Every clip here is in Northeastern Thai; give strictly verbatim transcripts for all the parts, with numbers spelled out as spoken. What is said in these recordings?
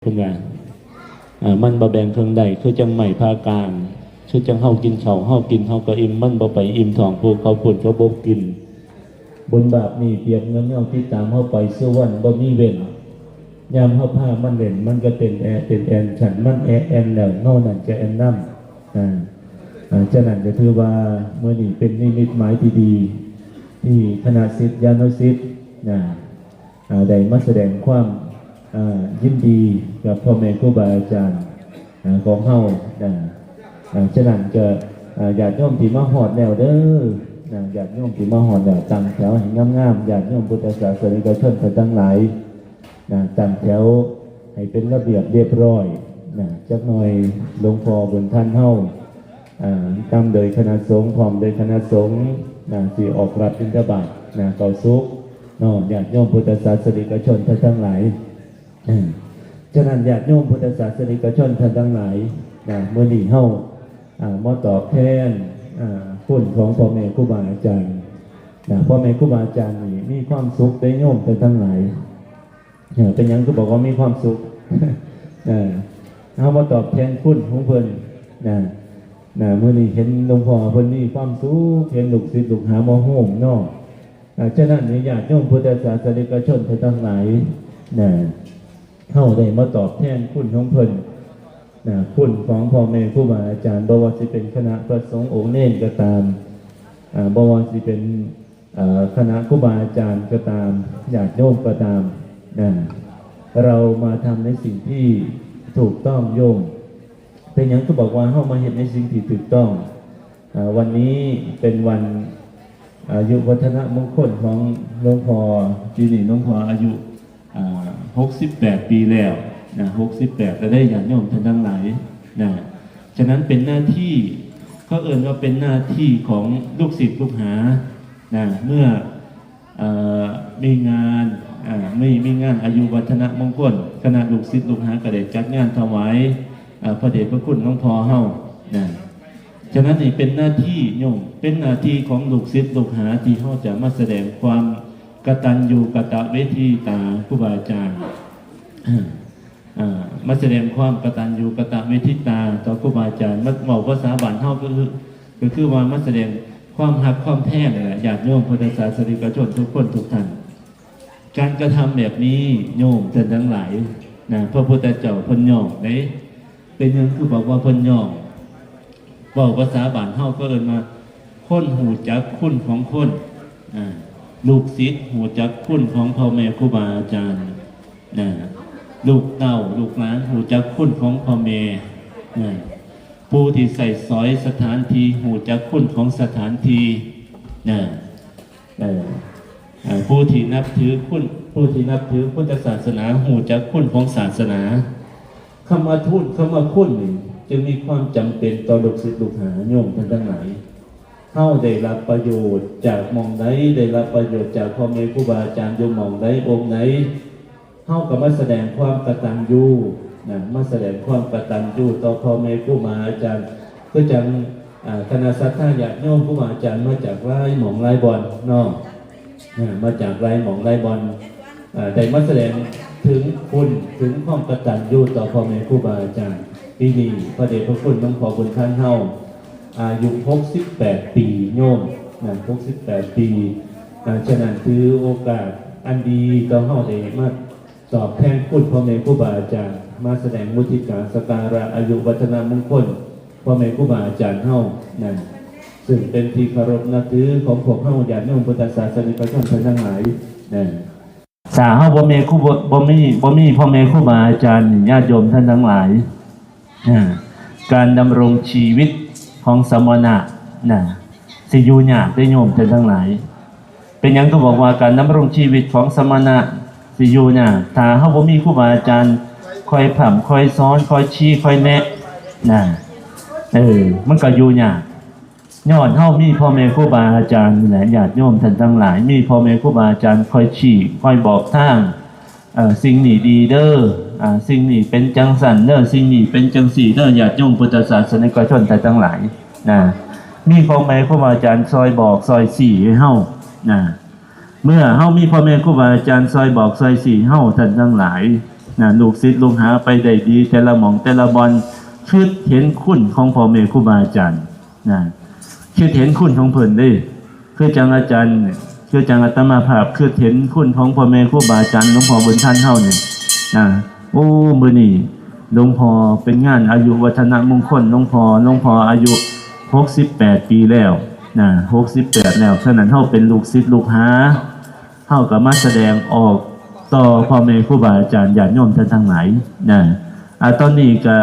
เพิ่นว่า อ่า มันบ่แบ่งครึ่งได้ คือจั่งไม้ผ่ากลาง คือจั่งเฮากินข้าว เฮากินเฮาก็อิ่ม มันบ่ไปอิ่มท้องผู้เขาพุ้นเขาบ่กิน บุญบาปหนี้เปรียบเหมือนเงาติดตามเฮาไปสู่วันบ่มีเว้น ยามเฮาพามันเล่น มันก็เต้นแอเต้นแอน คันมันแอแอนแล้ว เงานั้นก็แอนนำ อ่า อ่า ฉะนั้นก็ถือว่ามื้อนี้เป็นนิมิตหมายที่ดี ที่คณะศิษยานุศิษย์ นะ อ่า ได้มาแสดงความ อ่า ยินดีกับพ่อแม่ครูบาอาจารย์ อ่า ของเฮา นะ อ่า ฉะนั้นก็ อ่า ญาติโยมที่มาฮอดแล้วเด้อ นะ ญาติโยมที่มาฮอดแล้ว ตั้งแถวให้งามๆ ญาติโยมพุทธศาสนิกชนท่านทั้งหลาย นะ ตั้งแถวให้เป็นระเบียบเรียบร้อย นะ จักหน่อยหลวงพ่อบุญทันเฮา อ่า นำโดยคณะสงฆ์ พร้อมโดยคณะสงฆ์ นะ สิออกรับบิณฑบาต นะ เข้าสุข เนาะ ญาติโยมพุทธศาสนิกชนท่านทั้งหลาย อืม ฉะนั้นญาติโยมพุทธศาสนิกชนท่านทั้งหลาย นะ มื้อนี้เฮา อ่า มาตอบแทน อ่า คุณของพ่อแม่ครูบาอาจารย์ นะ พ่อแม่ครูบาอาจารย์นี่มีความสุขเด้โยมท่านทั้งหลาย เออ เป็นหยังคือบอกว่ามีความสุข เออ เฮามาตอบแทนคุณของเพิ่น นะ นะ มื้อนี้เห็นหลวงพ่อเพิ่นมีความสุข เห็นลูกศิษย์ลูกหามาโฮมเนาะ อ่า ฉะนั้นนี่ญาติโยมพุทธศาสนิกชนท่านทั้งหลาย นะ เฮาได้มาตอบแทนคุณของเพิ่น นะ คุณของพ่อแม่ครูบาอาจารย์ บ่ว่าสิเป็นคณะพระสงฆ์องค์เณรก็ตาม อ่า บ่ว่าสิเป็น เอ่อ คณะครูบาอาจารย์ก็ตาม ญาติโยมก็ตาม นะ เรามาทำในสิ่งที่ถูกต้องโยม เป็นหยังคือบอกว่าเฮามาเฮ็ดในสิ่งที่ถูกต้อง อ่า วันนี้เป็นวันอายุวัฒนมงคลของหลวงพ่อ ปีนี้หลวงพ่ออายุ อ่า หกสิบแปดปีแล้ว นะ หกสิบแปด ก็ได้ญาติโยมท่านทั้งหลาย นะ ฉะนั้นเป็นหน้าที่ เขาเอิ้นว่าเป็นหน้าที่ของลูกศิษย์ลูกหา นะ เมื่อ เอ่อ มีงาน อ่า มี มีงานอายุวัฒนมงคล คณะลูกศิษย์ลูกหาก็ได้จัดงานถวาย อ่า พระเดชพระคุณหลวงพ่อเฮา นะ ฉะนั้นนี่เป็นหน้าที่โยม เป็นหน้าที่ของลูกศิษย์ลูกหาที่เฮาจะมาแสดงความกตัญญูกตเวทิตาครูบาอาจารย์ อ่า มาแสดงความกตัญญูกตเวทิตาต่อครูบาอาจารย์ มาเว้าภาษาบ้านเฮาก็คือ ก็คือว่ามาแสดงความฮักความแพงนั่นแหละ ญาติโยมพุทธศาสนิกชนทุกคนทุกท่าน การกระทำแบบนี้โยมท่านทั้งหลาย นะ พระพุทธเจ้าเพิ่นย่องเด้ เป็นหยังคือบอกว่าเพิ่นย่อง เว้าภาษาบ้านเฮาก็เอิ้นว่า คนฮู้จักคุณของคน อ่า ลูกศิษย์ฮู้จักคุณของพ่อแม่ครูบาอาจารย์ นะ ลูกเต้าลูกหลานฮู้จักคุณของพ่อแม่ นะ ผู้ที่ใช้สอยสถานที่ฮู้จักคุณของสถานที่ นะ เออ อ่า ผู้ที่นับถือคุณ ผู้ที่นับถือพุทธศาสนาฮู้จักคุณของศาสนา คำว่าทุน คำว่าคุณนี่จึงมีความจำเป็นต่อลูกศิษย์ลูกหาโยมท่านทั้งหลาย เฮาได้รับประโยชน์จากหม่องใด ได้รับประโยชน์จากพ่อแม่ครูบาอาจารย์อยู่หม่องใดองค์ใด เฮาก็มาแสดงความกตัญญู นะ มาแสดงความกตัญญูต่อพ่อแม่ครูบาอาจารย์ คือจั่ง อ่า คณะศรัทธาญาติโยมครูบาอาจารย์มาจากหลายหม่องหลายบ่อนเนาะ อ่า มาจากหลายหม่องหลายบ่อน อ่า ได้มาแสดงถึงคุณ ถึงความกตัญญูต่อพ่อแม่ครูบาอาจารย์ ปีนี้พระเดชพระคุณหลวงพ่อบุญทันเฮา อายุหกสิบแปดปีโยม นะ หกสิบแปดปี อ่า ฉะนั้นถือโอกาสอันดีต่อเฮาได้มาตอบแทนคุณพ่อแม่ครูบาอาจารย์ มาแสดงมุทิตาสักการะอายุวัฒนมงคลพ่อแม่ครูบาอาจารย์เฮา นะ ซึ่งเป็นที่เคารพนับถือของพวกเฮาญาติโยมพุทธศาสนิกชนท่านทั้งหลาย นะ ถ้าเฮาบ่มีครู บ่ บ่มี บ่มีพ่อแม่ครูบาอาจารย์ ญาติโยมท่านทั้งหลาย อ่า การดำรงชีวิตของสมณะ นะ สิอยู่ยากเด้โยมท่านทั้งหลาย เป็นหยังก็บอกว่าการดำรงชีวิตของสมณะสิอยู่ยาก ถ้าเฮาบ่มีครูบาอาจารย์คอยพร่ำคอยสอน คอยชี้คอยแนะ นะ เออ มันก็อยู่ยาก ย้อนเฮามีพ่อแม่ครูบาอาจารย์นี่แหละ ญาติโยมท่านทั้งหลาย มีพ่อแม่ครูบาอาจารย์คอยชี้ คอยบอกทาง เอ่อ สิ่งนี้ดีเด้อ อ่า สิ่งนี้เป็นจังซั่นเด้อ สิ่งนี้เป็นจังซี่เด้อ ญาติโยมพุทธศาสนิกชนท่านทั้งหลาย นะ มีพ่อแม่ครูบาอาจารย์ซอยบอกซอยชี้ให้เฮา นะ เมื่อเฮามีพ่อแม่ครูบาอาจารย์ซอยบอกซอยชี้เฮาท่านทั้งหลาย นะ ลูกศิษย์ลูกหาไปได้ดี แต่ละหม่องแต่ละบ่อน คิดเห็นคุณของพ่อแม่ครูบาอาจารย์นะ คิดเห็นคุณของเพิ่นเด้ คือจังอาจารย์เนี่ย คือจังอาตมาภาพ คิดเห็นคุณของพ่อแม่ครูบาอาจารย์ หลวงพ่อบุญทันเฮาเนี่ยนะ โอ้ มื้อนี้หลวงพ่อเป็นงานอายุวัฒนมงคล หลวงพ่อ หลวงพ่ออายุหกสิบแปดปีแล้วนะ หกสิบแปดแล้ว ฉะนั้นเฮาเป็นลูกศิษย์ลูกหา เฮาก็มาแสดงออกต่อพ่อแม่ครูบาอาจารย์ญาติโยมท่านทั้งหลายนะ อ่า ตอนนี้ก็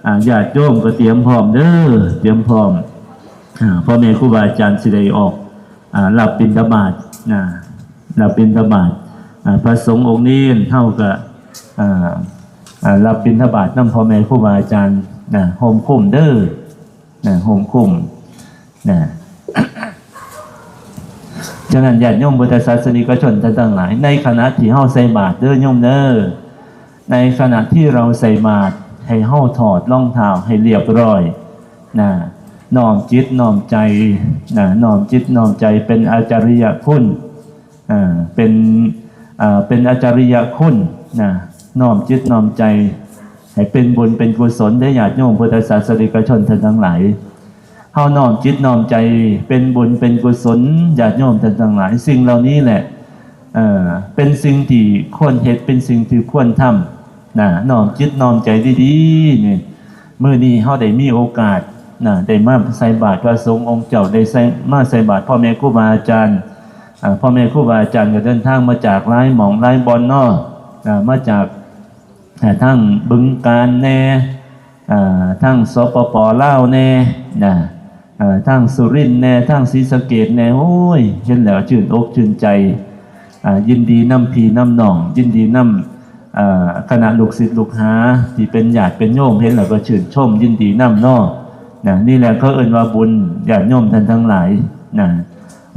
อ่า ญาติโยมก็เตรียมพร้อมเด้อ เตรียมพร้อม อ่า พ่อแม่ครูบาอาจารย์สิได้ออก อ่า รับบิณฑบาตนะ รับบิณฑบาต อ่า พระสงฆ์องค์นี้เฮาก็ อ่า อ่า รับบิณฑบาตนำพ่อแม่ครูบาอาจารย์นะ โฮมคุ้มเด้อนะ โฮมคุ้มนะ ฉะนั้นญาติโยมพุทธศาสนิกชนท่านทั้งหลาย ในขณะที่เฮาใส่บาตรเด้อโยมเด้อ ในขณะที่เราใส่บาตร ให้เฮาถอดรองเท้าให้เรียบร้อยนะ น้อมจิตน้อมใจนะ น้อมจิตน้อมใจเป็นอาจาริยคุณ อ่า เป็น อ่า เป็นอาจาริยคุณนะ น้อมจิตน้อมใจ ให้เป็นบุญเป็นกุศลเด้อญาติโยมพุทธศาสนิกชนท่านทั้งหลาย เฮาน้อมจิตน้อมใจเป็นบุญเป็นกุศลญาติโยมท่านทั้งหลาย สิ่งเหล่านี้แหละ เอ่อ เป็นสิ่งที่ควรเฮ็ด เป็นสิ่งที่ควรทำนะ น้อมจิตน้อมใจดีๆ นี่ มื้อนี้เฮาได้มีโอกาสนะ ได้มาใส่บาตรพระสงฆ์องค์เจ้า ได้ใส่ มาใส่บาตรพ่อแม่ครูบาอาจารย์ อ่า พ่อแม่ครูบาอาจารย์ก็เดินทางมาจากหลายหม่องหลายบ่อนเนาะ อ่า มาจาก อ่า ทางบึงกาฬแน่ อ่า ทาง สปป ลาวแน่นะ อ่า ทางสุรินทร์แน่ ทางศรีสะเกษแน่ โอ้ย เห็นแล้วชื่นอกชื่นใจ อ่า ยินดีนำพี่นำน้อง ยินดีนำ อ่า คณะลูกศิษย์ลูกหา ที่เป็นญาติเป็นโยม เห็นแล้วก็ชื่นชมยินดีนำเนาะนะ นี่แหละเขาเอิ้นว่าบุญ ญาติโยมท่านทั้งหลายนะ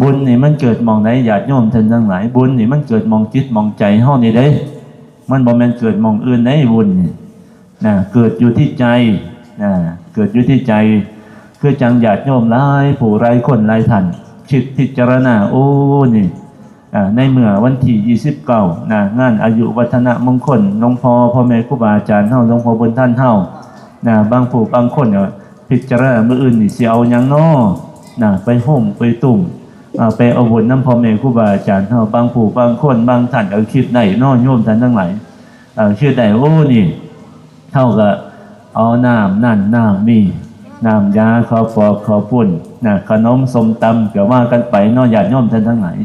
บุญนี่มันเกิดหม่องใดญาติโยมท่านทั้งหลาย บุญนี่มันเกิดหม่องจิตหม่องใจเฮานี่เด้ มันบ่แม่นเกิดหม่องอื่นเด้ บุญนี่นะ เกิดอยู่ที่ใจนะ เกิดอยู่ที่ใจ คือจังญาติโยมหลายผู้หลายคนหลายท่าน คิดพิจารณา โอ้ นี่ อ่า ในเมื่อวันที่ยี่สิบเก้านะ งานอายุวัฒนมงคล หลวงพ่อ พ่อแม่ครูบาอาจารย์เฮา หลวงพ่อบุญทันเฮานะ บางผู้บางคนก็พิจารณามื้ออื่นนี่สิเอาหยังน้อนะ ไปโฮมไปตุ้ม อ่า ไปเอาบุญนำพ่อแม่ครูบาอาจารย์เฮา บางผู้บางคนบางท่านก็คิดได้เนาะ โยมท่านทั้งหลาย เอ่อ คิดได้ โอ้ นี่ เฮาก็เอาน้ำนั่นน้ำนี่ น้ำยาข้าวปอกข้าวปุ้นนะ ขนมส้มตำก็ว่ากันไปเนาะ ญาติโยมท่านทั้งหลาย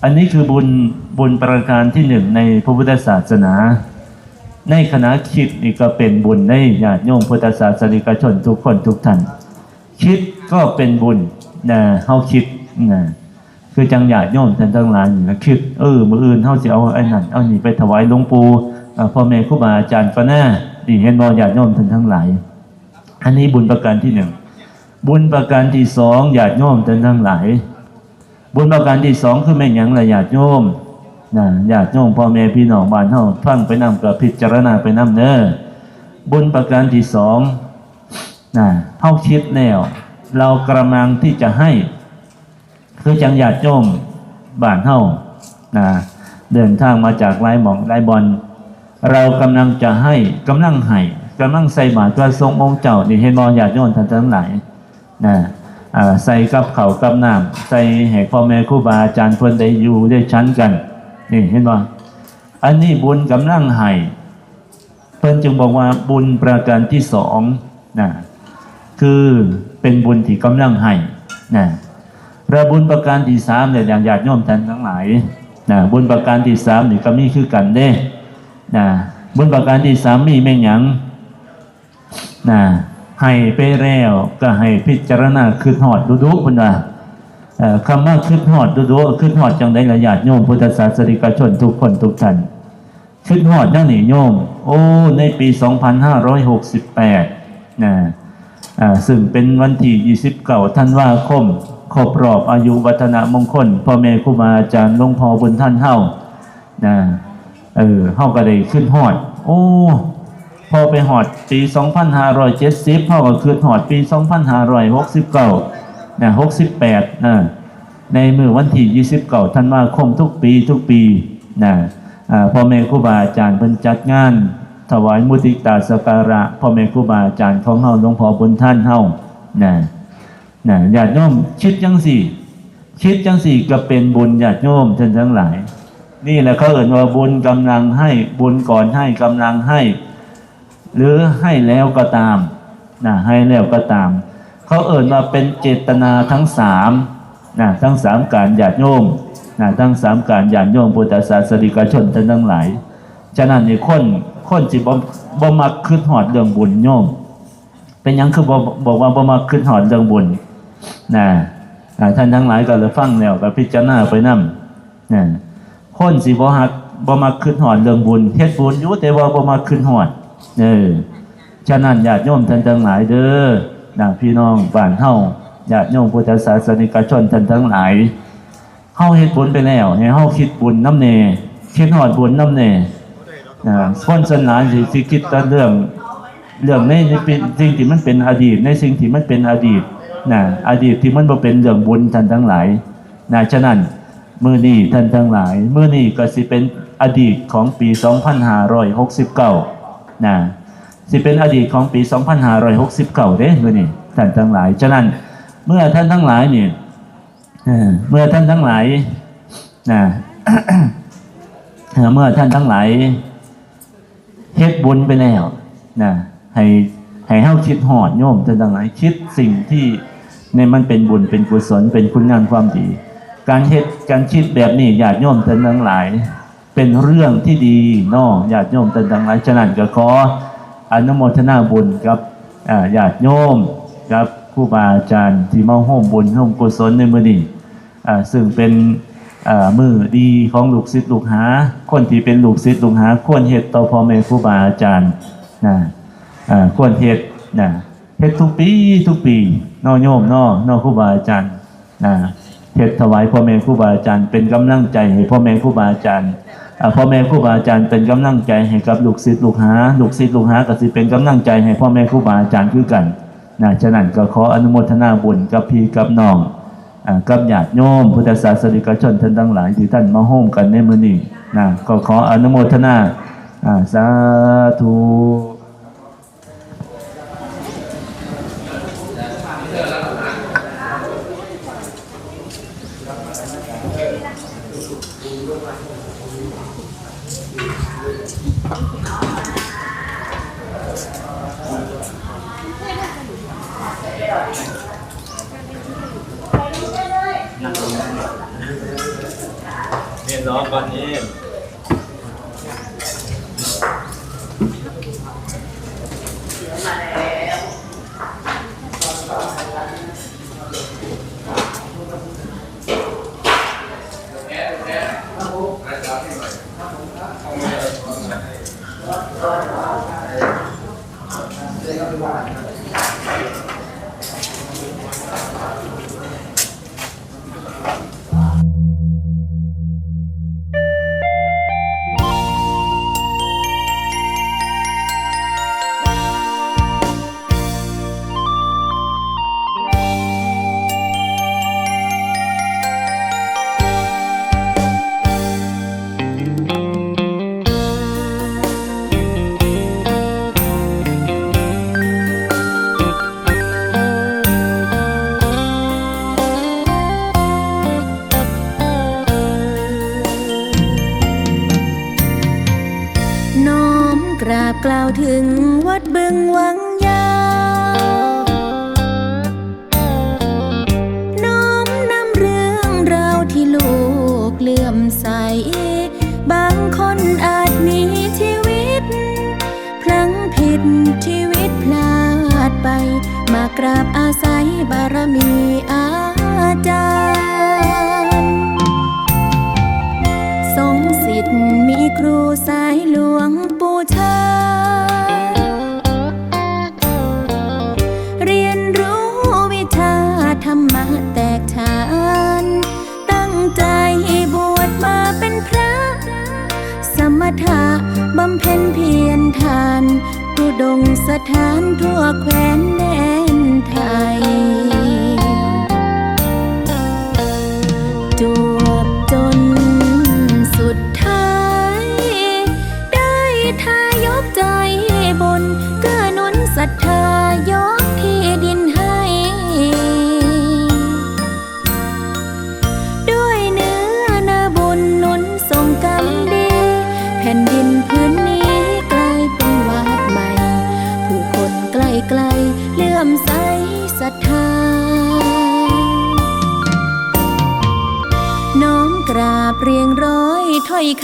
อันนี้คือบุญ บุญประการที่หนึ่งในพระพุทธศาสนา ในขณะคิดนี่ก็เป็นบุญเด้ ญาติโยมพุทธศาสนิกชนทุกคนทุกท่าน คิดก็เป็นบุญนะ เฮาคิดนะ คือจังญาติโยมท่านทั้งหลายนี่นะ คิด เออ มื้ออื่นเฮาสิเอาไอ้นั่นเอานี่ไปถวายหลวงปู่ เอ่อ พ่อแม่ครูบาอาจารย์ก่อนนะ นี่ เห็นบ่ ญาติโยมท่านทั้งหลาย อันนี้บุญประการที่หนึ่ง บุญประการที่สอง ญาติโยมท่านทั้งหลาย บุญประการที่สองคือแม่นหยังล่ะญาติโยมนะ ญาติโยมพ่อแม่พี่น้องบ้านเฮา ฟังไปนำก็พิจารณาไปนำเด้อ บุญประการที่สองนะ เฮาคิดแล้ว เรากำลังที่จะให้ คือจังญาติโยมบ้านเฮานะ เดินทางมาจากหลายหม่องหลายบ่อน เรากำลังจะให้ กำลังให้ กำลังใส่บาตรพระสงฆ์องค์เจ้า นี่ เห็นบ่ ญาติโยมท่านทั้งหลายนะ อ่า ใส่กับข้าวกับน้ำ ใส่ให้พ่อแม่ครูบาอาจารย์เพิ่นได้อยู่ได้ฉันกัน นี่ เห็นบ่ อันนี้บุญกำลังให้ เพิ่นจึงบอกว่าบุญประการที่สองนะ คือเป็นบุญที่กำลังให้นะ และบุญประการที่สามเนี่ย อย่างญาติโยมท่านทั้งหลายนะ บุญประการที่สามนี่ก็มีคือกันเด้นะ บุญประการที่สามมีแม่นหยังนะ ให้ไปแล้วก็ให้พิจารณาคิดฮอดดุๆ เพิ่นว่า เอ่อ คำว่าคิดฮอดดุๆ คิดฮอดจังใดล่ะญาติโยมพุทธศาสนิกชนทุกคนทุกท่าน คิดฮอดแนวนี้โยม โอ้ ในปีสองพันห้าร้อยหกสิบแปดนะ อ่า ซึ่งเป็นวันที่ยี่สิบเก้าธันวาคม ครบรอบอายุวัฒนมงคล พ่อแม่ครูบาอาจารย์หลวงพ่อบุญทันเฮานะ เออ เฮาก็ได้คิดฮอด โอ้ พอไปฮอดปีสองพันห้าร้อยเจ็ดสิบ เฮาก็คิดฮอดปีสองพันห้าร้อยหกสิบเก้านะ หกสิบแปดนะ ในมื้อวันที่ยี่สิบเก้าธันวาคมทุกปี ทุกปีนะ อ่า พ่อแม่ครูบาอาจารย์เพิ่นจัดงาน ถวายมุทิตาสักการะพ่อแม่ครูบาอาจารย์ของเฮา หลวงพ่อบุญทันเฮา นะ นะ ญาติโยมคิดจังซี่ คิดจังซี่ก็เป็นบุญ ญาติโยมท่านทั้งหลาย นี่แหละเขาเอิ้นว่าบุญกำลังให้ บุญก่อนให้กำลังให้ หรือให้แล้วก็ตาม นะ ให้แล้วก็ตาม เขาเอิ้นว่าเป็นเจตนาทั้งสาม นะ ทั้งสามการ ญาติโยม นะ ทั้งสามการ ญาติโยมพุทธศาสนิกชนท่านทั้งหลาย ฉะนั้นนี่คน คนสิบ่ บ่มักคิดฮอดเรื่องบุญโยม เป็นหยังคือบ่ บอกว่าบ่มักคิดฮอดเรื่องบุญ นะ อ่า ท่านทั้งหลายก็เลยฟังแล้วก็พิจารณาไปนำ นะ คนสิบ่ฮัก บ่มักคิดฮอดเรื่องบุญ เฮ็ดบุญอยู่แต่ว่าบ่มักคิดฮอด เออ ฉะนั้นญาติโยมท่านทั้งหลายเด้อ นะ พี่น้องบ้านเฮา ญาติโยมพุทธศาสนิกชนท่านทั้งหลาย เฮาเฮ็ดบุญไปแล้ว ให้เฮาคิดบุญนำแน่ คิดฮอดบุญนำแน่ นะ คนส่วนหลายสิ สิคิดแต่เรื่อง เรื่องใน ในเป็นสิ่งที่มันเป็นอดีต ในสิ่งที่มันเป็นอดีต นะ อดีตที่มันบ่เป็นเรื่องบุญท่านทั้งหลาย นะ ฉะนั้น มื้อนี้ท่านทั้งหลาย มื้อนี้ก็สิเป็นอดีตของปีสองพันห้าร้อยหกสิบเก้า นะ สิเป็นอดีตของปีสองพันห้าร้อยหกสิบเก้าเด้ มื้อนี้ท่านทั้งหลาย ฉะนั้น เมื่อท่านทั้งหลายนี่ เออ เมื่อท่านทั้งหลาย นะ เออ เมื่อท่านทั้งหลาย เฮ็ดบุญไปแล้ว นะ ให้ ให้เฮาคิดฮอดโยมท่านทั้งหลาย คิดสิ่งที่ในมันเป็นบุญเป็นกุศล เป็นคุณงามความดี การเฮ็ด การคิดแบบนี้ ญาติโยมท่านทั้งหลาย เป็นเรื่องที่ดีเนาะ ญาติโยมท่านทั้งหลาย ฉะนั้นก็ขออนุโมทนาบุญกับ อ่า ญาติโยม กับครูบาอาจารย์ที่มาร่วมบุญร่วมกุศลในมื้อนี้ อ่า ซึ่งเป็น อ่า มื้อดีของลูกศิษย์ลูกหา คนที่เป็นลูกศิษย์ลูกหาควรเฮ็ดต่อพ่อแม่ครูบาอาจารย์ นะ อ่า ควรเฮ็ด นะ เฮ็ดทุกปี ทุกปี เนาะโยมเนาะ เนาะครูบาอาจารย์ นะ เฮ็ดถวายพ่อแม่ครูบาอาจารย์ เป็นกำลังใจให้พ่อแม่ครูบาอาจารย์ อ่า พ่อแม่ครูบาอาจารย์เป็นกำลังใจให้กับลูกศิษย์ลูกหา ลูกศิษย์ลูกหาก็สิเป็นกำลังใจให้พ่อแม่ครูบาอาจารย์คือกัน นะ ฉะนั้นก็ขออนุโมทนาบุญกับพี่กับน้อง อ่า กับญาติโยมพุทธศาสนิกชนท่านทั้งหลายที่ท่านมาร่วมกันในมื้อนี้ นะ ก็ขออนุโมทนา อ่า สาธุ เรียนร้องก่อนนี่ น้อมกราบกล่าวถึงวัดบึงวังยาว น้อมนำเรื่องราวที่ลูกเลื่อมใส บางคนอาจมีชีวิตพลั้งผิดชีวิตพลาดไป มากราบอาศัยบารมีอาจารย์ ทรงสิทธิ์มีครูสายหลวงปู่ชา เรียนรู้วิชาธรรมะแตกฉาน ตั้งใจบวชมาเป็นพระ สมถะบำเพ็ญเพียรทาน ทุดงสถานทั่วแคว้นแดนไทย จวบจนสุดท้าย ได้ทายกใจ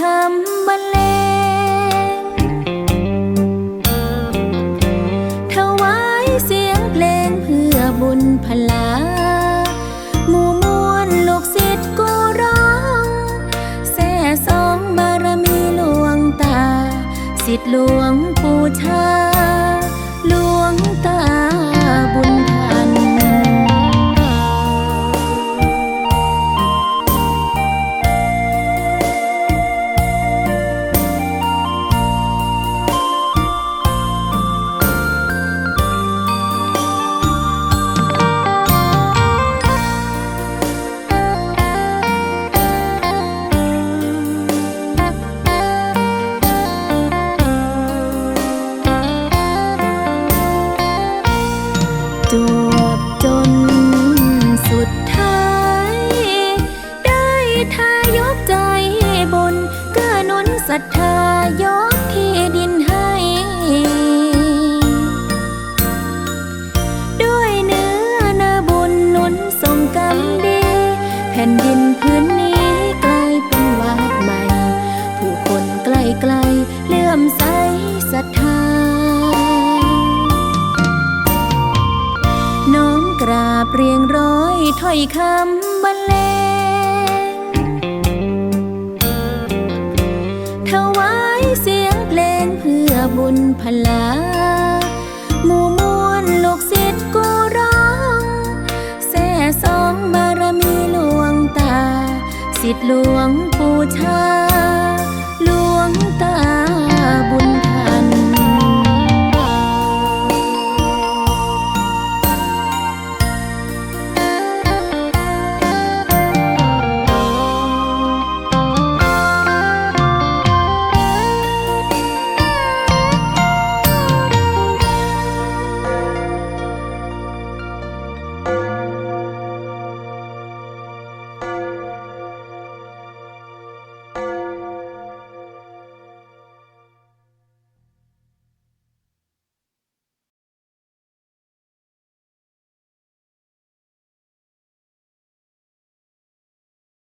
คำบรรเลง ถวายเสียงเพลงเพื่อบุญพลา หมู่มวลลูกศิษย์กู้ร้อง แซ่สองบารมีหลวงตา สิทธิ์หลวงปู่ชา หลวงตาบุญทัน จวบจนสุดท้าย ได้ทายกใจบุญ เกื้อหนุนศรัทธายกที่ดินให้ ด้วยเนื้อนาบุญหนุนส่งกำดี แผ่นดินพื้นนี้กลายเป็นวัดใหม่ ผู้คนใกล้ๆเลื่อมใสศรัทธา น้อมกราบเรียงร้อยถ้อยคำบรรเลง ถวายเสียงเพลงเพื่อบุญพลา หมู่มวลลูกศิษย์กู้ร้อง แซ่สองบารมีหลวงตา สิทธิ์หลวงปู่ชา